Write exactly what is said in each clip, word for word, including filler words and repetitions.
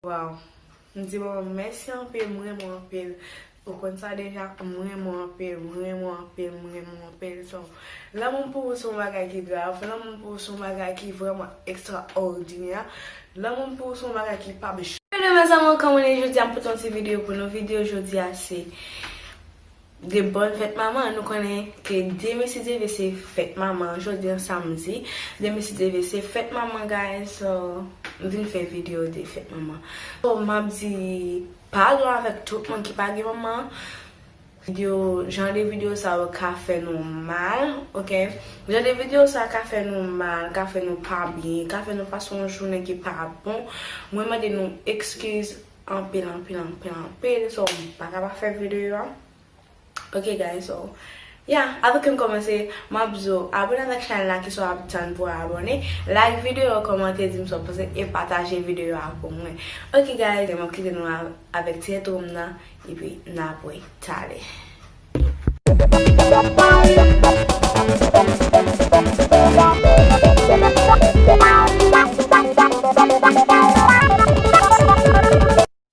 Waw. M di manman m mèsi anpil, m renmen w anpil. Ou konn sa deja, m renmen w anpil, m renmen w anpil, m renmen w anpil. So, lanmou m pou ou se yon bagay ki grav, lanmou m pou ou se yon bagay ki vrèman ekstraòdinè. Lanmou m pou ou se yon bagay ki p ap j- Hello, mezanmi, kòman nou ye? Jodi a m pote yon ti videyo pou nou. Videyo jodi a se de bòn fèt manman. Nou konnen ke demen si Dye vle se fèt manman. Jodi a samdi, demen si Dye vle se fèt manman, guys. So, m vin fè videyo de fèt manman. So, m ap di padon avèk tout moun ki pa gen manman. Videyo, jan de videyo sa yo ka fè nou mal, ok? Jan de videyo sa ka fè nou mal, ka fè nou pa byen, ka fè nou pase yon jounen ki pa bon. Mwen mande nou ekskiz anpil, anpil, anpil, anpil. So, m pa ka pa fè videyo a. Ok, guys, so, yeah, avan ke m kòmanse, m ap di w abòne avèk chanèl la, kisa w ap tann pou w abòne, like videyo, kòmante, di m sa w panse, e pataje videyo a pou mwen. Ok, guys, m ap kite nou a- avèk ti entwo m nan, epi n ap wè talè.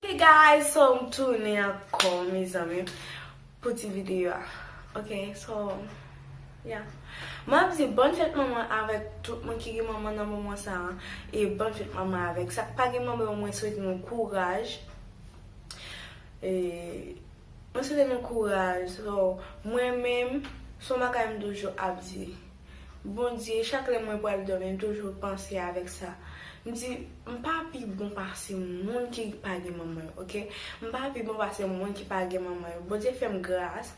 Hey guys, so m tounen ankò, mezanmi, pou ti videyo a. Ok, so, yeah. M ap di bòn fèt manman avèk tout moun ki gen manman nan moman sa a. E bòn fèt manman avèk sa k pa gen manman yo, mwen swete nou kouraj. E, mwen swete nou kouraj. So, mwen menm, se yon bagay m toujou ap di. Bondye, chak lè mwen pral dòmi, m toujou panse avèk sa. M di, m pa pi bon pase moun ki pa gen manman yo, ok? M pa pi bon pase moun ki pa gen manman yo. Bondye fè m gras.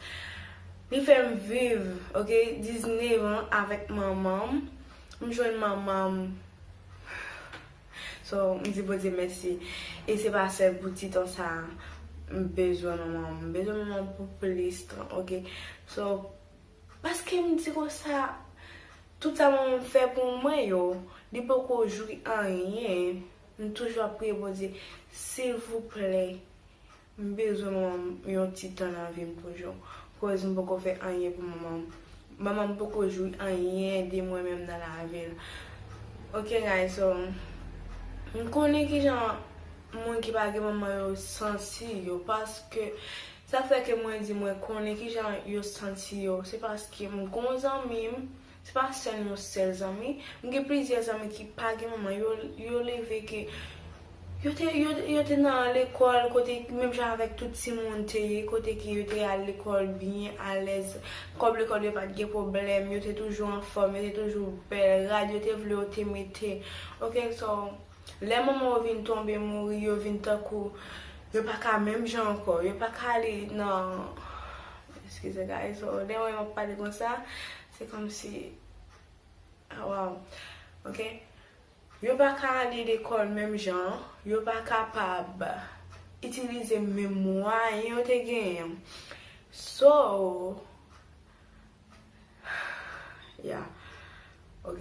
Li fè m viv, ok, diznèf an avèk manman m. M jwenn manman m. So, m di Bondye mèsi. E se pa sèl pou ti tan sa a. M bezwen manman m. M bezwen manman m pou plis tan, ok? So, paske m di konsa, tout sa manman m fè pou mwen yo, li poko jwi anyen. M toujou ap priye Bondye, silvouplè, m bezwen manman m yon ti tan nan vi m toujou. Koz m poko fè anyen pou manman m. Manman m poko jwi anyen de mwen menm nan lavi l. Ok, guys, so, m konnen kijan moun ki pa gen manman yo santi yo, paske sa fè ke mwen di mwen konnen kijan yo santi yo. Se paske m gon zanmi m, se pa sèl yon sèl zanmi, m gen plizyè zanmi ki pa gen manman, yo, yo leve ke yo te, yo, yo te nan lekòl kote menm jan avèk tout timoun te ye, kote ke yo te al lekòl byen alèz, kòb lekòl yo pa t gen pwoblèm, yo te toujou anfòm, yo te toujou bèl, rad yo te vle yo te mete. Ok, so, lè manman yo vin tonbe mouri, yo vin tankou, yo pa ka menm jan ankò, yo pa ka ale nan, eskize, guys, so, lè mwen ap pale konsa, se kòmsi, ah, wow, ok? Yo pa ka ale lekòl menm jan, yo pa kapab itilize menm mwayen yo te genyen. So, yeah, ok.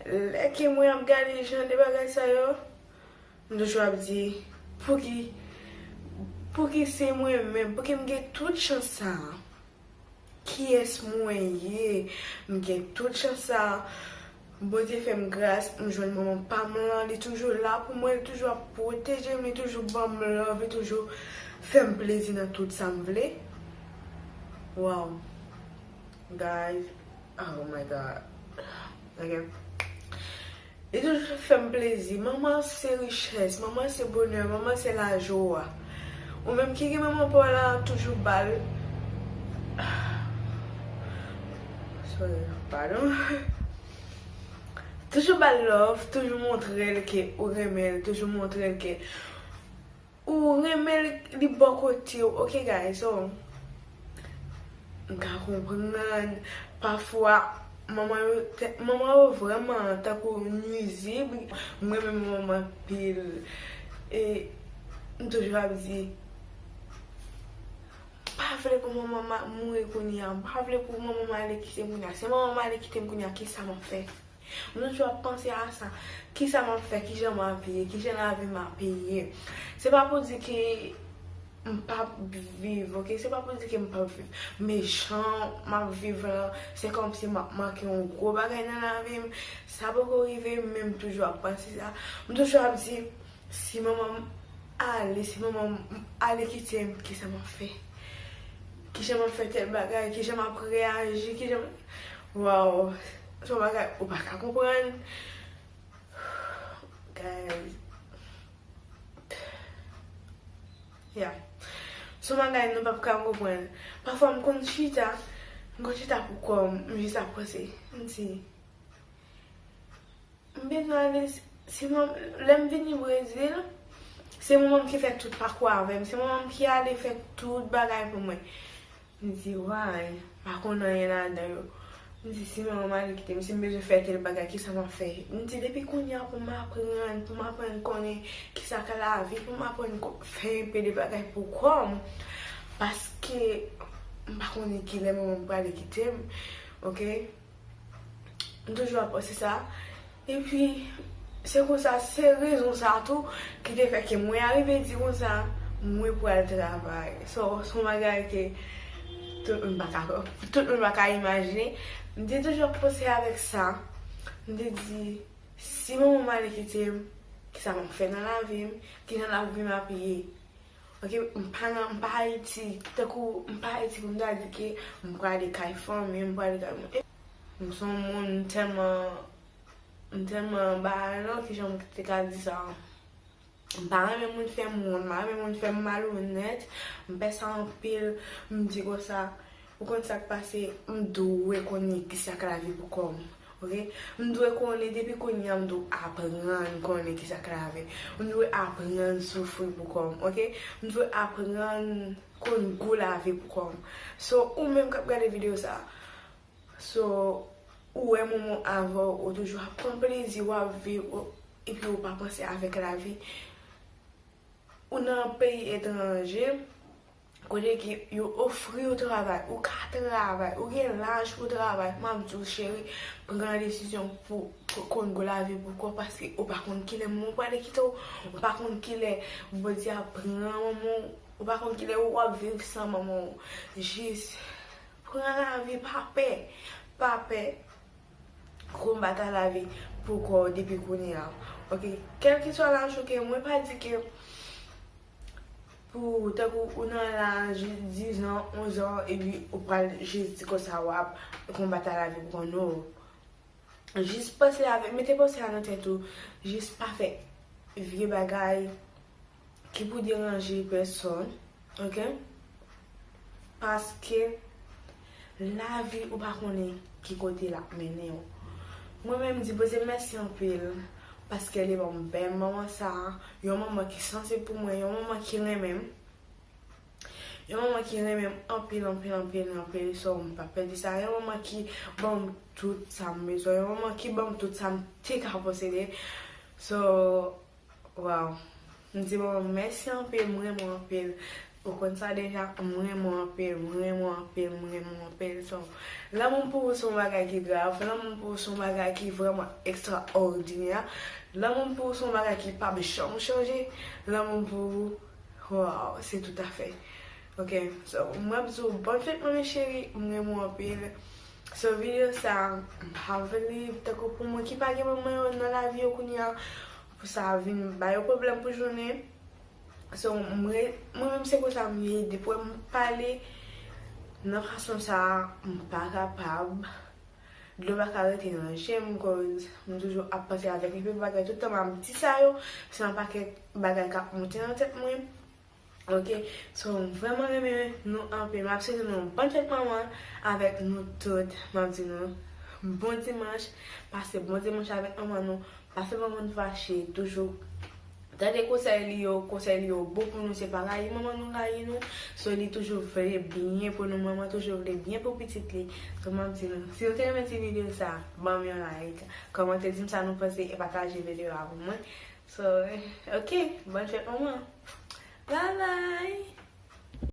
Lè ke mwen ap gade jan de bagay sa yo, m toujou ap di, pouki, pouki se mwen menm, pouki m gen tout chans sa a? Kiyès mwen ye? M gen tout chans sa a. Bondye fè m gras, m jwenn manman pa m lan, li toujou la pou mwen, li toujou ap pwoteje m, li toujou ban m love, li toujou fè m plezi nan tout sa m vle. Wow. Guys, oh my God. Ok. Li toujou fè m plezi. Manman se richès, manman se bonè, manman se lajwa. Ou menm ki gen manman pa w la, toujou ba l, sorry, padon. Toujou ba l love, toujou montre l ke ou renmen l, toujou montre l ke ou renmen li, li bò kote w, ok, guys, so, m ka konprann, pafwa, manman yo, te- manman yo vrèman tankou nwizib, mwen menm manman anpil, e m toujou ap di, m pa vle pou manman m mouri kounye a, m pa vle pou manman m ale kite m kounye a, si manman m ale kite m kounye a, kisa m ap fè? M toujou ap panse a sa. Kisa m ap fè? Kijan m ap ye? Kijan lavi m ap ye? Se pa pou di ke m p ap viv, ok? Se pa pou di ke m p ap viv. Men jan m ap viv lan, se kòmsi m ap manke yon gwo bagay nan lavi m. Sa poko rive, men m toujou ap panse sa. M toujou ap di, Si manman m ale, si manman m ale kite m, kisa m ap fè? Kijan m ap fè tèl bagay? Kijan m ap reyaji? Kijan m... Waw, se yon bagay ou pa ka konprann. Guys. Yeah. Se yon bagay nou p ap ka konprann. Pafwa m konn chita, m konn chita pou kò m, m jis ap panse. M di, m bezwen ale, si, si mwen, lè m vini Brezil, se manman m ki fè tout pakou avè m, se manman m ki ale fè tout bagay pou mwen. M di, why? M pa konn anyen ladan yo. M di, si manman m ale kite m, si m bezwen fè tèl bagay, kisa m ap fè? M di, depi kounye a pou m aprann, pou m aprann konnen kisa k lavi, pou m aprann ko-, fè enpe de bagay pou kò m. Paske m pa konnen kilè manman m prale kite m, oke? M toujou ap panse sa. Epi, se konsa, se rezon sa tou ki te fè ke mwen arive di konsa, mwen pral travay. So, se yon bagay ke tout moun pa ka, tout moun pa ka imajine. M te toujou ap panse avèk sa. M te di, si manman m ale kite m, kisa m ap fè nan lavi m? Kijan lavi m ap ye? Oke, m pa nan, m pa Ayiti. Tankou m pa Ayiti pou m ta di ke m prale kay fanmi m, m prale kay moun. M se yon moun, m tèlman, m tèlman bagay non, kijan m te ka di sa? M pa renmen moun fè m wont, m pa renmen moun fè m malonèt, m pè sa anpil, m di konsa, ou konn sa k pase, m dwe konnen kisa k lavi pou kò m, oke? M dwe konnen depi kounye a, m dwe aprann konnen kisa k lavi. M dwe aprann soufri pou kò m, oke? M dwe aprann konn gou lavi pou kò m. So, ou menm k ap gade videyo sa, so, ou wè manman w avè w, ou toujou ap pran plezi, w ap viv, ou, epi ou pa panse avèk lavi. Ou nan yon peyi etranje, kote ke yo ofri w travay, ou ka travay, ou gen laj pou w travay. M ap di w, cheri, pran desizyon pou, pou konn gou lavi pou kò, paske ou pa konn kilè manman w prale kite w, ou pa konn kilè Bondye ap pran manman w, ou pa konn kilè w ap viv san manman w. Jis pran lavi, pa pè, pa pè. Konbat a lavi pou kò w depi kounye a. Oke, kèlkeswa laj ou gen, mwen pa di ke pou, tankou ou nan laj diz an, onz an, epi ou pral jis di konsa w ap konbat a lavi pou kò w, no. Jis panse avèk, mete panse a nan tèt ou, jis pa fè vye bagay ki pou deranje pèsòn, oke? Paske lavi ou pa konnen ki kote l ap mennen w. Mwen menm, m di Bondye mèsi anpil, paske li ban m bèl manman sa a, yon manman ki sanse pou mwen, yon manman ki renmen m, yon manman ki renmen m anpil, anpil, anpil, anpil, so m pa pèdi sa, yon manman ki ban m tout sa m bezwen, yon manman ki ban m tout sa m te ka posede. So, waw. M di manman mèsi anpil, m renmen w anpil. Ou konn sa deja, m renmen w anpil, m renmen w anpil, m renmen w anpil. So, lanmou m pou ou se yon bagay ki grav, lanmou m pou ou se yon bagay ki vrèman ekstraòdinè. Lanmou m pou ou se yon bagay ki p ap janm chanje. Lanmou m pou ou, waw, se tout afè. Oke, so, mwen ap di w bòn fèt manmi cheri, m renmen w anpil. So, videyo sa, m pa vle, tankou pou moun ki pa gen manman yo nan lavi yo kounye a, pou sa vin ba yo pwoblèm pou jounen. So, mwen, mwen menm se konsa m ye, depi w wè m pale nan fason sa a, m pa kapab. Dlo pa ka rete nan je m, koz m toujou ap panse avèk enpe bagay. Tout tan m ap di sa yo, se yon pakèt bagay k ap monte nan tèt mwen. Oke, so, m vrèman renmen nou anpil. M ap swete nou yon bòn fèt manman avèk nou tout. M ap di nou bon dimanch. Pase bon dimanch avèk manman nou. Pa fè manman nou fache. Toujou tande konsèy li yo. Konsèy li yo bon pou nou. Se pa rayi manman nou rayi nou. So, li toujou vle byen pou nou. Manman toujou vle byen pou pitit li. So, m ap di nou, si nou te renmen ti videyo sa, ban m yon like. Kòmante, di m sa nou panse e pataje videyo a pou mwen. So, oke, bòn fèt manman. Bye bye.